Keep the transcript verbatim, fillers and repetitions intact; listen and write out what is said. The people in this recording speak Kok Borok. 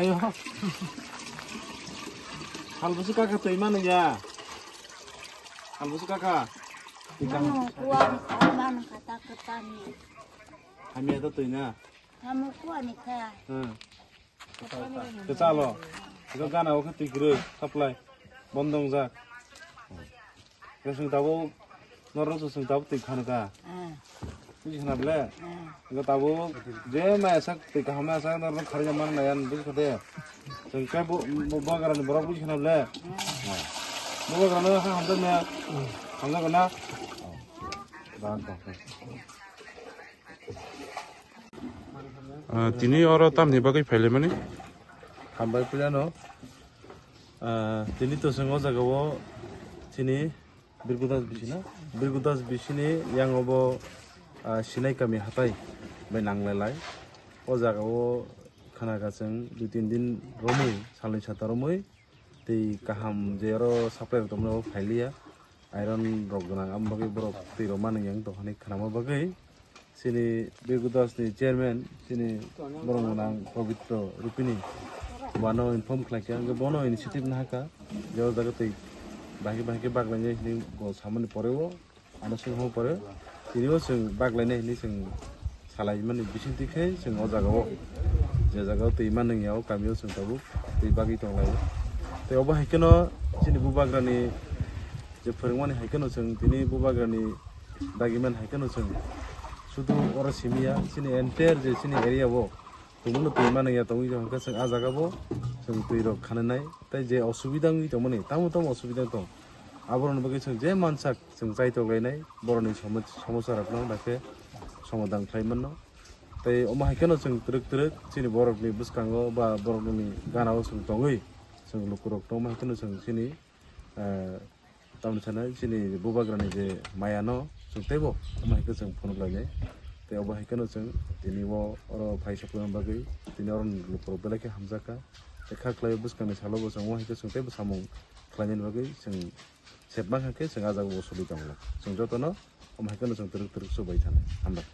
Ayo. Halbusu kaka twi mano ya. Halbusu kaka. Twi kaka. Mano kuan, mano kata ketani. Hamya to twi na. Kamu kuan ni kha. Hmm. Kechalo. Iko gana o khe twi kwrwi supply. Bondong jak. Khe chwng tabuk norok chwng tabuk twi khana kha. Ah. Buji khana bele? Ah. Iko tabuk je maya sak twi kaham maya sak norok kharwi man maya buji khade. Chwng khe bo, bo bagrani borok buji khana bele? Ah. Bo bagrano ha hamjak maya. Hamjak na? Dan dan. Ah, tini oro tamni bagwi phaile mani? Hambai puilano. Ah, tini to chwng o jaga o chini Birgudas bisina, Birgudas bisini yang obo, ah, Sinai kami hatai bai nanglailai. O jaga o khana ka chwng dui tin din romwi, salni sata romwi, tei kaham je oro supply rok tongmani o phailiya. Iron rok gwnang, amo bagwi borok twi rok mani yang tongkha ni khnama bagwi. Chini Birgudas ni chairman, chini borok gwnang Pabitro Rupini, bono inform khlai kha, hwnkhe bono initiative nahakha, je o jaga twi bahai bahai khe baglainai hinwi bo samani pore o, ano swngmo pore, tini o chwng baglainai hinwi chwng salai mani bisingtwi khe chwng o jaga o, je jaga o twi manwi ya o kami o chwng tabuk twi bagwi tong lai o. Tei obo hai kheno chini bubagra ni je phwrwngmani hai kheno chwng tini bubagra ni dagimani hai kheno chwng sudu oro simi ya, chini entire je chini area o tongmani twi manwi ya tongwi tong khe chwng a jaga o chwng twi rok khananai tei je osubida wngwi tongmani tamo tamo osubida tong aborokni bagwi chwng je mansak chwng chaitok lainai borokni somo-, somosa rokno bai khe somadan khlai mano. Tei omo hai kheno chwng twrwk twrwk chini borokni bwskango ba borokni gana o chwng tongwi chwng lukurokno omo hai kheno chwng chini, eh, tamni sana chini bubagrani je maya no chwng teibo omo hai khe chwng phunuk lainai. Tei obo hai kheno chwng tini o oro phai sokma bagwi tini oro lukurok belai khe hamjakha. Tei kha khlai bwskangni salo bo chwng omo hai khe chwng teibo samung khlainani bagwi chwng sepma kha khe chwng a jaga o soli tongo. Chwng jotono omo hai kheno chwng twrwk twrwk chubai thani. Hambai.